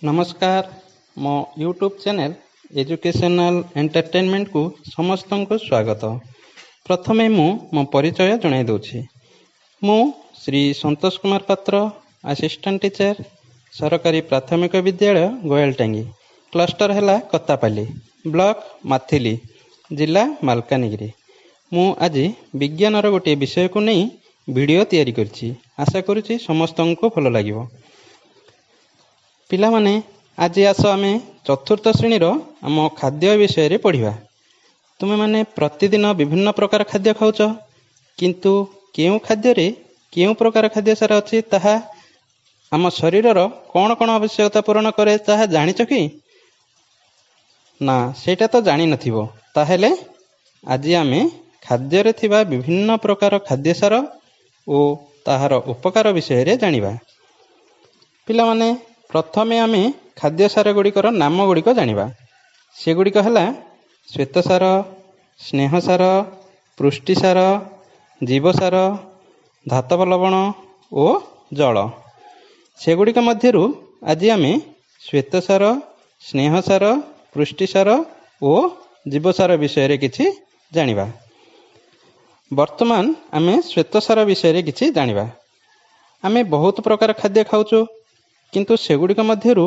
ନମସ୍କାର, ମୋ YouTube channel educational ଏଣ୍ଟରଟେନମେଣ୍ଟକୁ ସମସ୍ତଙ୍କୁ ସ୍ୱାଗତ। ପ୍ରଥମେ ମୁଁ ମୋ ପରିଚୟ ଜଣାଇ ଦେଉଛି। ମୁଁ ଶ୍ରୀ ସନ୍ତୋଷ କୁମାର ପାତ୍ର, ଆସିଷ୍ଟାଣ୍ଟ ଟିଚର, ସରକାରୀ ପ୍ରାଥମିକ ବିଦ୍ୟାଳୟ ଗୋୟାଲଟାଙ୍ଗି, କ୍ଲଷ୍ଟର ହେଲା କତାପାଲି, ବ୍ଲକ ମାଥିଲି, ଜିଲ୍ଲା ମାଲକାନଗିରି। ମୁଁ ଆଜି ବିଜ୍ଞାନର ଗୋଟିଏ ବିଷୟକୁ ନେଇ ଭିଡ଼ିଓ ତିଆରି କରିଛି। ଆଶା କରୁଛି ସମସ୍ତଙ୍କୁ ଭଲ ଲାଗିବ। ପିଲାମାନେ, ଆଜି ଆସ ଆମେ ଚତୁର୍ଥ ଶ୍ରେଣୀର ଆମ ଖାଦ୍ୟ ବିଷୟରେ ପଢ଼ିବା। ତୁମେମାନେ ପ୍ରତିଦିନ ବିଭିନ୍ନ ପ୍ରକାର ଖାଦ୍ୟ ଖାଉଛ, କିନ୍ତୁ କେଉଁ ଖାଦ୍ୟରେ କେଉଁ ପ୍ରକାର ଖାଦ୍ୟ ସାର ଅଛି, ତାହା ଆମ ଶରୀରର କ'ଣ କ'ଣ ଆବଶ୍ୟକତା ପୂରଣ କରେ, ତାହା ଜାଣିଛ କି ନା? ସେଇଟା ତ ଜାଣିନଥିବ। ତାହେଲେ ଆଜି ଆମେ ଖାଦ୍ୟରେ ଥିବା ବିଭିନ୍ନ ପ୍ରକାର ଖାଦ୍ୟ ସାର ଓ ତାହାର ଉପକାର ବିଷୟରେ ଜାଣିବା। ପିଲାମାନେ, ପ୍ରଥମେ ଆମେ ଖାଦ୍ୟ ସାର ଗୁଡ଼ିକର ନାମ ଗୁଡ଼ିକ ଜାଣିବା। ସେଗୁଡ଼ିକ ହେଲା ଶ୍ୱେତସାର, ସ୍ନେହସାର, ପୃଷ୍ଟିସାର, ଜୀବସାର, ଧାତବ ଲବଣ ଓ ଜଳ। ସେଗୁଡ଼ିକ ମଧ୍ୟରୁ ଆଜି ଆମେ ଶ୍ୱେତସାର, ସ୍ନେହସାର, ପୃଷ୍ଟିସାର ଓ ଜୀବସାର ବିଷୟରେ କିଛି ଜାଣିବା। ବର୍ତ୍ତମାନ ଆମେ ଶ୍ୱେତସାର ବିଷୟରେ କିଛି ଜାଣିବା। ଆମେ ବହୁତ ପ୍ରକାର ଖାଦ୍ୟ ଖାଉଛୁ, କିନ୍ତୁ ସେଗୁଡ଼ିକ ମଧ୍ୟରୁ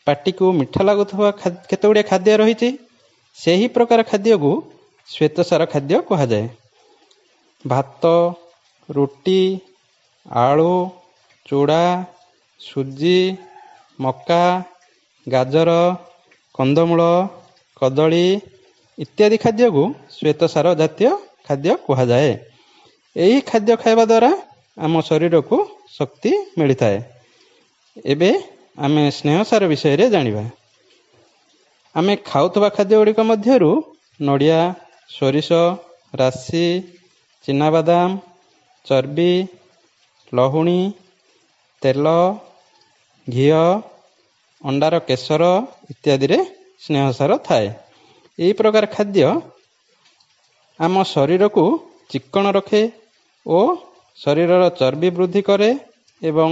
ପାଟିକୁ ମିଠା ଲାଗୁଥିବା କେତେ ଗୁଡ଼ିଏ ଖାଦ୍ୟ ରହିଛି। ସେହି ପ୍ରକାର ଖାଦ୍ୟକୁ ଶ୍ୱେତସାର ଖାଦ୍ୟ କୁହାଯାଏ। ଭାତ, ରୁଟି, ଆଳୁ, ଚୁଡ଼ା, ସୁଜି, ମକା, ଗାଜର, କନ୍ଦମୂଳ, କଦଳୀ ଇତ୍ୟାଦି ଖାଦ୍ୟକୁ ଶ୍ୱେତସାର ଜାତୀୟ ଖାଦ୍ୟ କୁହାଯାଏ। ଏହି ଖାଦ୍ୟ ଖାଇବା ଦ୍ୱାରା ଆମ ଶରୀରକୁ ଶକ୍ତି ମିଳିଥାଏ। ଏବେ ଆମେ ସ୍ନେହସାର ବିଷୟରେ ଜାଣିବା। ଆମେ ଖାଉଥିବା ଖାଦ୍ୟ ଗୁଡ଼ିକ ମଧ୍ୟରୁ ନଡ଼ିଆ, ସୋରିଷ, ରାଶି, ଚିନାବାଦାମ, ଚର୍ବି, ଲହୁଣୀ, ତେଲ, ଘିଅ, ଅଣ୍ଡାର କେଶର ଇତ୍ୟାଦିରେ ସ୍ନେହସାର ଥାଏ। ଏହି ପ୍ରକାର ଖାଦ୍ୟ ଆମ ଶରୀରକୁ ଚିକ୍କଣ ରଖେ ଓ ଶରୀରର ଚର୍ବି ବୃଦ୍ଧି କରେ ଏବଂ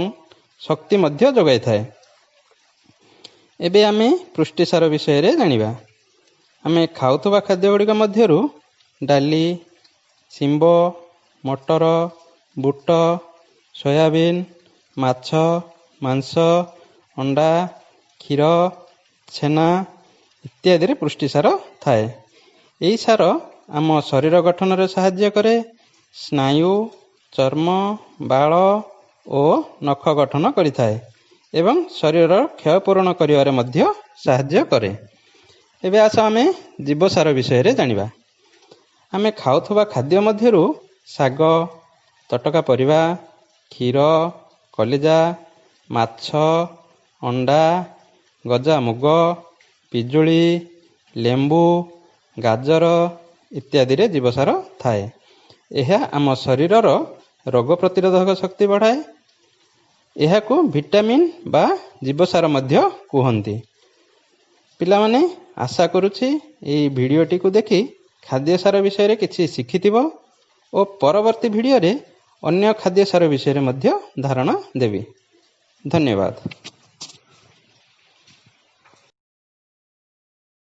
ଶକ୍ତି ମଧ୍ୟ ଯୋଗାଇଥାଏ। ଏବେ ଆମେ ପୃଷ୍ଟିସାର ବିଷୟରେ ଜାଣିବା। ଆମେ ଖାଉଥିବା ଖାଦ୍ୟ ଗୁଡ଼ିକ ମଧ୍ୟରୁ ଡାଲି, ଶିମ୍ବ, ମଟର, ବୁଟ, ସୋୟାବିନ୍, ମାଛ, ମାଂସ, ଅଣ୍ଡା, କ୍ଷୀର, ଛେନା ଇତ୍ୟାଦିରେ ପୃଷ୍ଟିସାର ଥାଏ। ଏହି ସାର ଆମ ଶରୀର ଗଠନରେ ସାହାଯ୍ୟ କରେ, ସ୍ନାୟୁ, ଚର୍ମ, ବାଳ ଓ ନଖ ଗଠନ କରିଥାଏ ଏବଂ ଶରୀରର କ୍ଷୟ ପୂରଣ କରିବାରେ ମଧ୍ୟ ସାହାଯ୍ୟ କରେ। ଏବେ ଆସ ଆମେ ଜୀବସାର ବିଷୟରେ ଜାଣିବା। ଆମେ ଖାଉଥିବା ଖାଦ୍ୟ ମଧ୍ୟରୁ ଶାଗ, ତଟକା ପରିବା, କ୍ଷୀର, କଲିଜା, ମାଛ, ଅଣ୍ଡା, ଗଜା ମୁଗ, ପିଜୁଳି, ଲେମ୍ବୁ, ଗାଜର ଇତ୍ୟାଦିରେ ଜୀବସାର ଥାଏ। ଏହା ଆମ ଶରୀରର ରୋଗ ପ୍ରତିରୋଧକ ଶକ୍ତି ବଢ଼ାଏ। ଏହାକୁ ଭିଟାମିନ୍ ବା ଜୀବସାର ମଧ୍ୟ କୁହନ୍ତି। ପିଲାମାନେ, ଆଶା କରୁଛି ଏହି ଭିଡ଼ିଓଟିକୁ ଦେଖି ଖାଦ୍ୟ ସାର ବିଷୟରେ କିଛି ଶିଖିଥିବ ଓ ପରବର୍ତ୍ତୀ ଭିଡ଼ିଓରେ ଅନ୍ୟ ଖାଦ୍ୟ ସାର ବିଷୟରେ ମଧ୍ୟ ଧାରଣା ଦେବି। ଧନ୍ୟବାଦ।